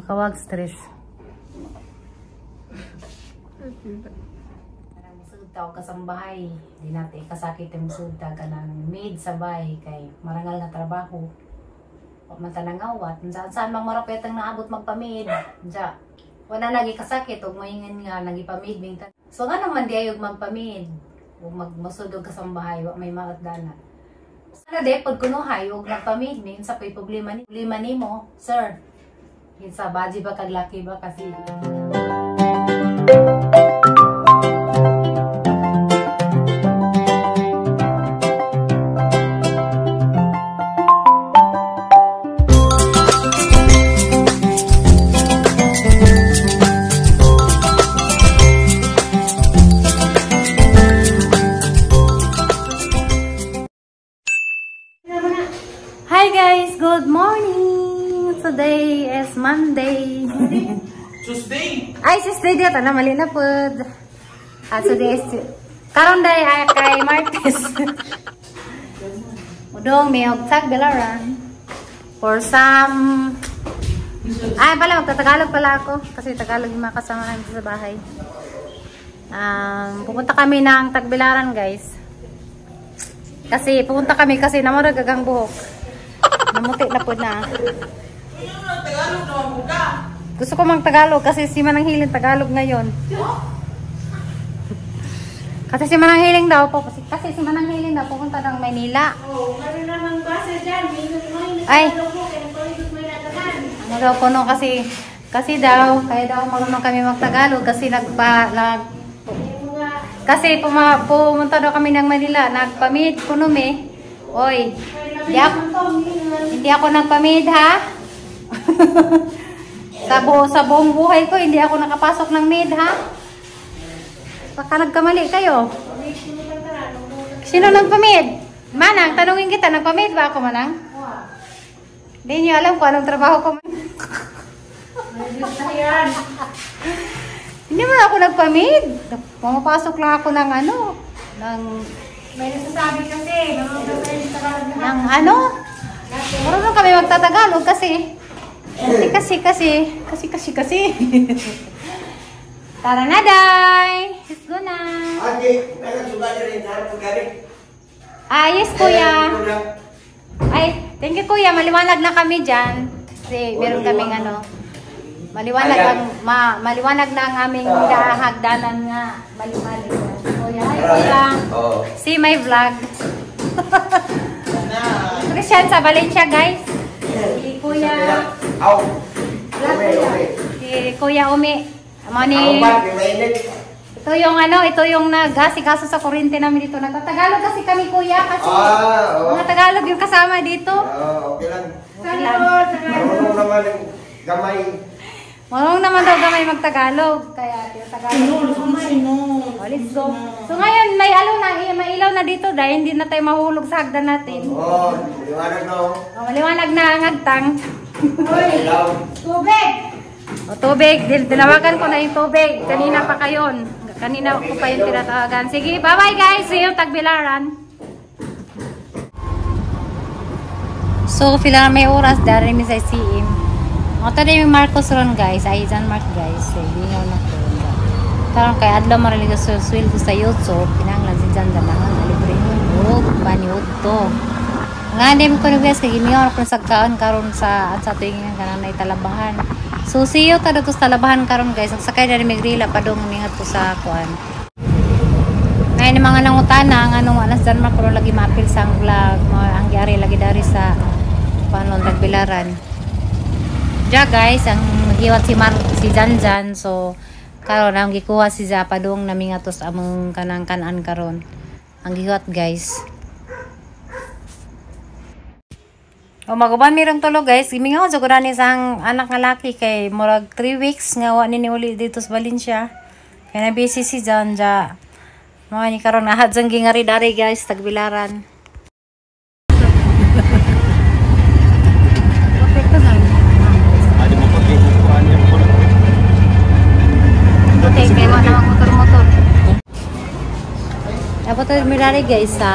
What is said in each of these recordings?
Makawag stress. Kanang musud ta og kasambahay, di natin ikasakit ang musud ta kanang maid sa bahay kay marangal na trabaho. Wa man ta nangawat, unsa saan mang marapet ang naabot magpa-maid. Unsa wala lagi kasakit og moingon nga nagipamid mintan. So nga naman di ayog magpa-maid ug magmusud og kasambahay, wa may maot dana. Sana de pod kunuhay og nagpa-maid ni unsa pay problema nimo, sir? Kinsa baji ba kag laki ba kasi? Hi guys, good morning. Today is Monday. Tuesday. Ay, Tuesday dito na mali na pud. Ah, today is karon day ay kay Martes. Udong may og Tagbilaran. For some ay pala magtatagalog pala ako kasi Tagalog yung mga kasama namin sa bahay. Pupunta kami ng Tagbilaran, guys. Kasi pupunta kami kasi namurag agang buhok. Namuti na po na. Gusto ko mang Tagalog kasi si Manang Hiling Tagalog ngayon. Kasi si Manang Hiling daw po, kasi si Manang Hiling daw pupunta ng Maynila. Oh, meron namang base dyan. Ay. Ano daw kuno kasi kasi daw kaya daw marunong kami magtagalog kasi kasi pumunta daw kami ng Manila, nagpa-meet kuno mi. Oy. Hindi ako nagpa-meet ha. Sa buong buhay ko, hindi ako nakapasok ng maid, ha? Baka nagkamali kayo. Sino nagpa-maid? Manang, tanungin kita, nagpa-maid ba ako, Manang? Hindi niyo alam kung anong trabaho ko. Hindi mo ako nagpa-maid. Pumapasok lang ako ng ano, ng... May nasasabi kasi, ng ano? Marunong kami magtatagalog kasi. Kasi. Tara na, day! Let's go na! Ah, yes, kuya. Ay, thank you, kuya. Maliwanag na kami dyan. Kasi meron kaming ano. Maliwanag ang, maliwanag na ang aming hagdanan nga. Maliwanag. Kuya, hi, kuya. See my vlog. Christian sa Valencia, guys. Si Kuya. Si Kuya Umi. Money. Ito yung ano, ito yung nag-asikaso sa kuryente namin dito. Nagtatagalog kasi kami, kuya, kasi mga Tagalog yung kasama dito. Okay lang. Okay lang. Marunong naman yung gamay. Marunong naman daw gamay magtagalog. Kaya tinatagalog. Oh, let's go. So ngayon, may alaw na, may ilaw na dito dahil hindi na tayo mahulog sa hagdan natin. Oo, maliwanag na. Oh, maliwanag na ang hagtang. Ilaw. Tubig! O, tubig. Tinawagan ko na yung tubig. Kanina pa kayon. Kanina ko pa yung tinatawagan. Sige, bye-bye guys. See you, Tagbilaran. So, pila may oras. Dari mi sa CM. O, tadi yung Marcos ron guys. Ay, John Mark guys. Bingaw na ko. Tarong kay adlaw marilig sa sweldo sa YouTube. Pinanglan si Jan Dalangan. Libre mo. Paniod to. Nga din ko na guys, kay gimingaw ako sa kaon karon sa tuwing kanang naitalabahan. So see you ta dito sa talabahan karon guys. Ang sakay na migrila padung mingat ko sa kuan. Ngayon mga nangutana ang anong alas Denmark pero lagi maapil sa ang vlog, mga ang giari lagi dari sa panon Tagbilaran. Ja guys, ang nagiwat si si Janjan. So karon ang gikuha si Ja padung namingatos among kanang kanan karon. Ang giwat guys. O maguban mirong tulog guys. Gimingaw jud ko ni sang anak nga laki kay murag 3 weeks nga wa ni uli dito sa Valencia. Kay na busy si John ja. Mga ni karon ahad jang gingari dari guys Tagbilaran. Okay, kay wa na motor-motor. Dapat tayo mirari guys sa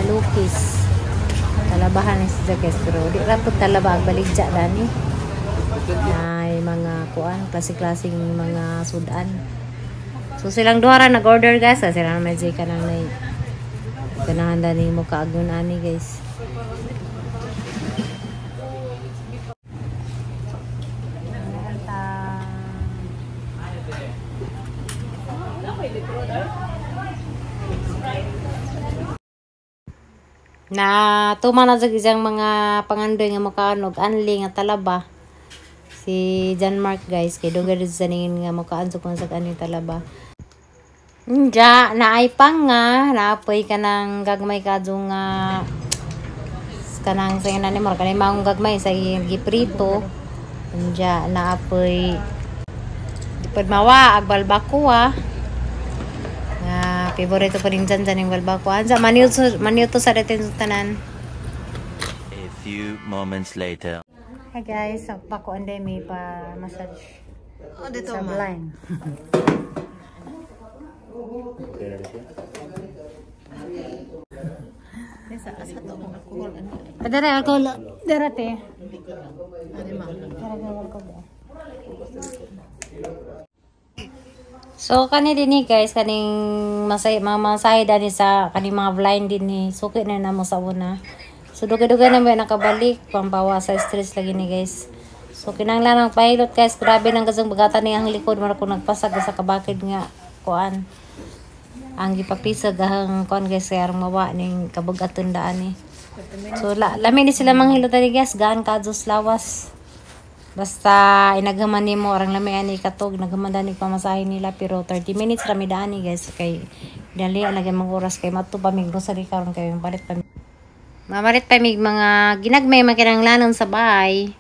Lukis. Talabahan ni si guys pero di ra pud talaba ang baligya dani. Ay mga mga kuan, klase-klaseng mga sudan. So silang duha ra nag-order guys, sila naman jay kanang nay ganahan dani mo kaagnon ani guys. Na tuma na sa isang mga pangandoy nga mukaan og anli nga talaba si John Mark guys kay dugay sa ningin nga mukaan sa kung sa kaning talaba. Nja naay pang nga naapoy kanang gagmay kadto nga kanang sa ina ni mo kanang maong gagmay sa giprito. Nja naapoy dipod mawa ag balbacoa. Favorito pa rin dyan dyan yung balbacoa. Ansa, maniuto sa retin sa tanan. A few moments later. Hi guys, pakuan din may pa massage. Oh, dito sa blind. Padara alcohol. Darate. So kani din ni guys, kaning masay mga masahe dani sa kaning mga blind din ni suki na namo sa una. So dugay-dugay na may nakabalik pambawa sa stress lagi ni guys. So kinahanglan ang pilot guys, grabe nang kasang bagatan ni ang likod mara kung nagpasag sa kabakid nga kuan. Ang gipapisa gahang kuan guys kay arang mawa ning kabugaton daan ni. So lami ni sila manghilot ani guys, gaan ka jos lawas. Basta inaghaman nimo arang lami ani katog naghaman dani pamasahe nila pero 30 minutes rami daan ni guys kay dali lagi mga oras kay mato pa mig grocery karon kay palit pa mamalit pa mig mga ginagmay makinanglanon sa bahay.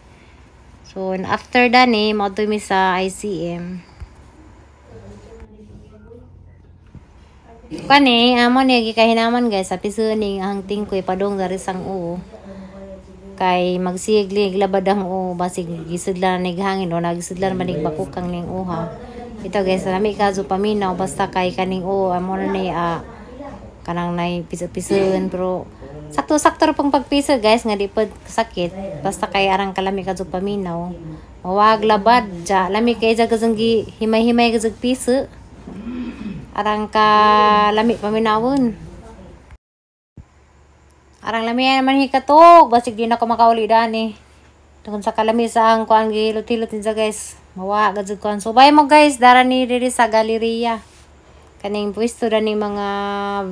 So and after dani moadto mi sa ICM. Kani amo ni gikahinaman guys sa pisuning ang tingkoy padung dari sang uo. Kay magsiglig labad ang uo basig gisudlan nig hangin o nagisudlan man nig bakukang ning uha. Ito guys, lami kaso paminaw basta kay kaning uo amo na ni kanang nay piso-pison pero sakto-sakto ra pang pagpiso guys nga di pod sakit basta kay arang kalami kaso paminaw. Mawag labad ja lami kay ja gazang gi himay-himay gazag piso. Arang ka lami paminawon. Arang lami naman hikatog basig di na ko makauli dani. Tungkol sa kalami sa ang kuan gihilot-hilot niya guys. Mawa gazud kuan. So bye mo guys, dara ni diri sa galeria. Kaning pwesto dani mga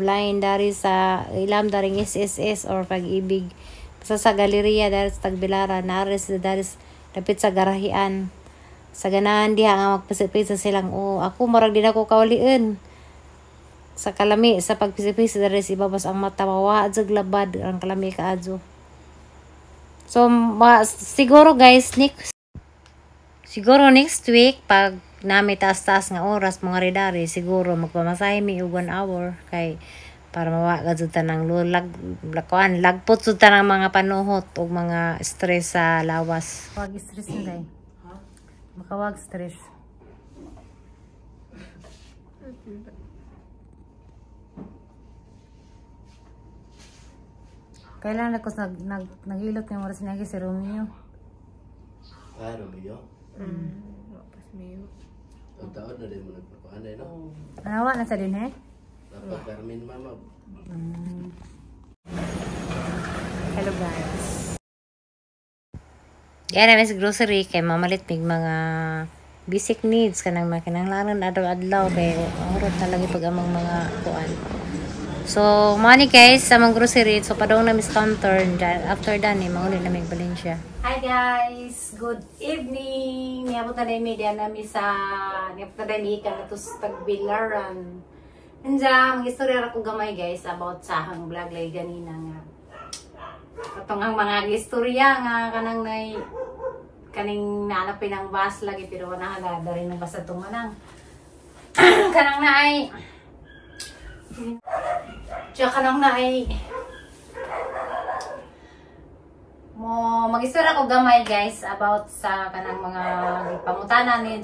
blind dari sa ilam daring SSS or Pag-ibig. Basta sa galeria dari sa Tagbilaran, naris dari dapit sa garahian. Sa ganahan diha nga magpisa-pisa silang o ako murag di na ko kauliin. Sa kalami sa pagpisa-pisa dari sa ibabas ang mata mawa jud labad ang kalami kaadyo. So siguro guys next week pag nami taas-taas nga oras mga ridari siguro magpamasahe mi og 1 hour kay para mawa gud tanang lulag lakuan lagpot jud tanang mga panuhot og mga stress sa lawas. Wag stress nday. Makawag stress. Kailan ako naghilot ng oras niya si Romeo? Ah, Romeo? Wapas Mio. Ang taon na rin mo nagpapaanay, no? Anawa na sa din, eh? Napag-Carmen, mama. Hello, guys. Yan namin sa grocery kay mamalit mig mga basic needs kanang mga kinahanglanon adlaw-adlaw kay urot na lagi pag amang mga kuan. So, money guys, sa mga grocery. So, padong na miss counter. After that, manguli na may Valencia. Hi guys! Good evening! Niabot na na media namin sa niabot na na ikan na to sa Tagbilaran. Nandiyan, mag-istorya ko gamay guys about sa hang vlog lay ganina nga. Katong ang mga istorya nga kanang nay kaning naanapin ang bus lagi pero wala na rin ng bus atong manang. Kanang naay tsaka kanang naay mo mag-istorya ko gamay guys about sa kanang mga pangutana ni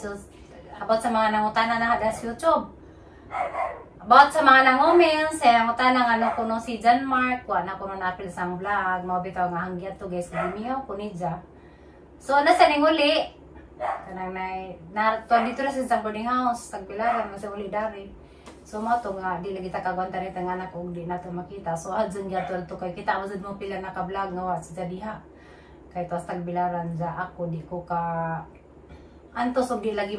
about sa mga nangutana na sa YouTube. About sa mga nangomel, sa nangutana nga ano kuno si John Mark, wa na kuno napil sa vlog, mao bitaw nga hangyat to guys, gimiyaw ko ni ja. So nasa ning uli, Kanang nay na to dito na sa boarding house tagbilaran man sa uli dari. So mao to nga di lagi ta kagwanta rin ang anak og di nato makita. So adson gyud to kay kita mo jud mo pila na ka vlog nga wa sa diha. Kay to tagbilaran ja ako di ko ka antos og di lagi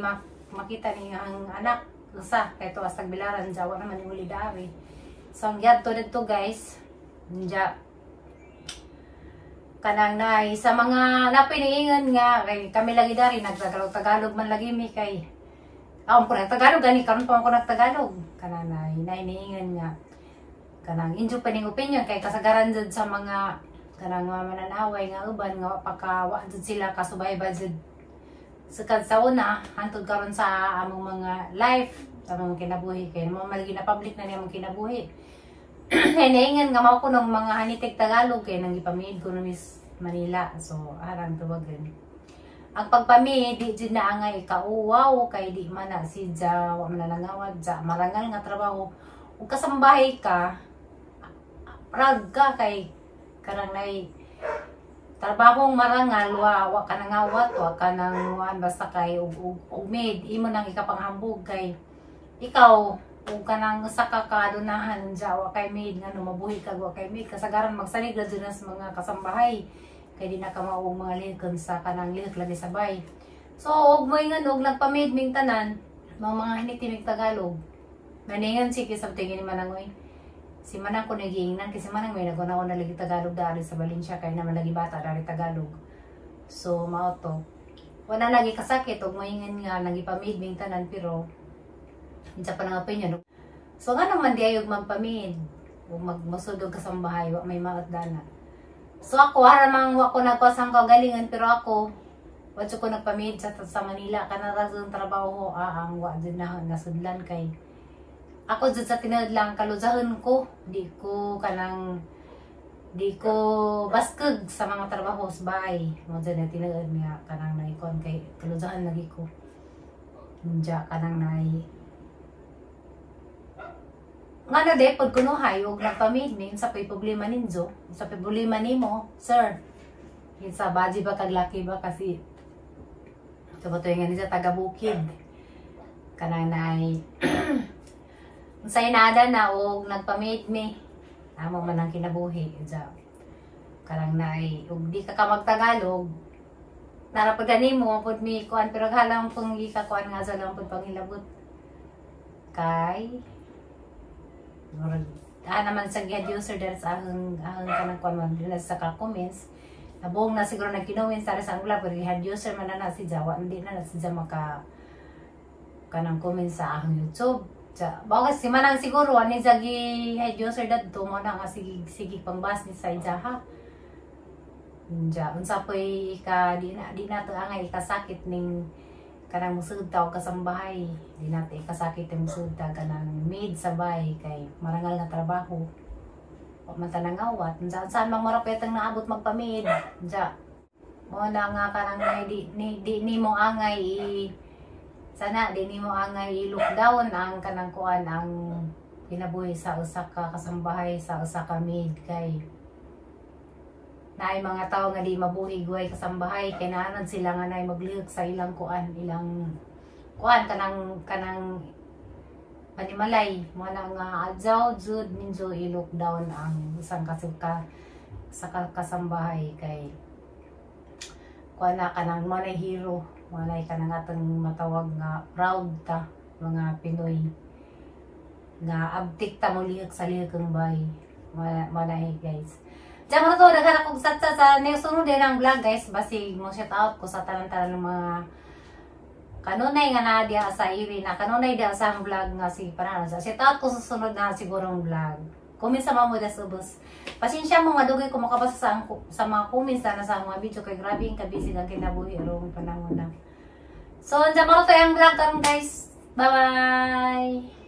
makita ni ang anak usa kay to tagbilaran ja wa naman uli dari. So ang gyadto didto guys, ja kanang nay sa mga napiniingan nga kay kami lagi dari nagtagalog Tagalog man lagi mi kay ako ko nagtagalog gani karon pa ako nagtagalog kanang nay nay niingan nga kanang injo pa ning opinion kay kasagaran jud sa mga kanang mga mananaway nga uban nga wa pa ka wa jud sila kasubaybay jud sukad sa una hantod karon sa among mga life sa among kinabuhi kay mo malagi na public na niya among kinabuhi. Hinaingan nga mao ko ng mga hanitik Tagalog kay nang gipamid ko no Miss Manila. So arang tuwagan. Ang pagpamid di jud na angay kauwaw kay di man na si ja wa man na nangawad ja marangal nga trabaho. Ug kasambahay ka proud ka kay karang nay trabahong marangal wa ka nangawat wa ka nang wan basta kay og maid imo nang ikapanghambog kay ikaw ug kanang usa ka kadunahan ja wa kay maid ngano mabuhi kag wa kay maid kasagaran magsalig ra jud na sa mga kasambahay kay di na ka mao og mga lihok sa kanang lihok lagi sabay. So og moingan og nagpa-maid ming tanan mga hinitimig Tagalog maningan si kisab tingin ni Manangoy si Manang ko nagiingnan kasi Manang may naguna na lagi Tagalog dari sa Valencia kay naman lagi bata dari Tagalog. So mao to wala lagi kasakit og moingan nga nagipamid ming tanan pero unsa pa nang opinion. So nga naman di ayog magpamid o magmusod og kasambahay wa may maot dana. So ako haramang wa ko nagpasang kagalingan pero ako wa jud ko nagpamid sa Manila kana ra jud trabaho ang wa jud na nasudlan kay ako jud sa tinuod lang kaluzahon ko di ko kanang di ko baskeg sa mga trabaho sa bahay mo jud na tinuod nga kanang naikon kay kaluzahan lagi ko. Unja kanang nay nga na de pag kunuhay og nagpamid ni unsa pay problema ninyo, unsa pay problema nimo sir, kinsa baji ba kag laki ba kasi kabatoy nga ni sa taga bukid kanang nay unsay nada na og nagpamid mi amo man ang kinabuhi ja kanang nay og di ka magtagalog nara pud nimo pud mi kuan pero halang pung gi ka kuan nga sa lang pud panghilabot kay murag naman sa gihad user dahil sa ahang ahang kanang kuan man dili sa ka comments nabuong na siguro nagkinuwin sa sa ang vlog pero gihad user man na si Jawa hindi na na si Jawa maka kanang comment sa ahang YouTube ja bawa si Manang siguro ani sa gihad user dadto mo na nga sige sige pangbas ni sa ijaha ja unsa poy ika di na to angay ikasakit ning kanang musud ta og kasambahay di natin ikasakit ang musud ta kanang maid sa bahay kay marangal na trabaho wa man ta nangawat unsa saan mang marapet ang naabot magpamid ja mo na nga kanang nay di nimo angay i sana di nimo angay i lockdown ang kanang kuan ang kinabuhi sa usa ka kasambahay sa usa ka maid kay naay mga tao nga di mabuhi guway kasambahay kay naanad sila nga naay maglihok sa ilang kuan kanang kanang panimalay mo na nga adyaw jud minjo i-lockdown ang isang kasika sa kasambahay kay kuan na kanang mo na hero mo na kanang atong matawag nga proud ta mga Pinoy nga abtik ta mo lihok sa lihok ang bay mo na guys. Diyan mo to, naghanap kong satsa sa sunod din ang vlog guys. Basig mo shout out ko sa tanan-tanan ng mga kanunay nga na diya sa iri na kanunay diya sa ang vlog nga si panano. Sa shout out ko sa sunod na sigurong vlog. Comment sa mga mo das ubos. Pasensya mo nga dugay ko makabasa sa mga comments na sa mga video kay grabe ang kabisig ang kinabuhi arong panahon na. So, diyan mo to ang vlog karon guys. Bye bye.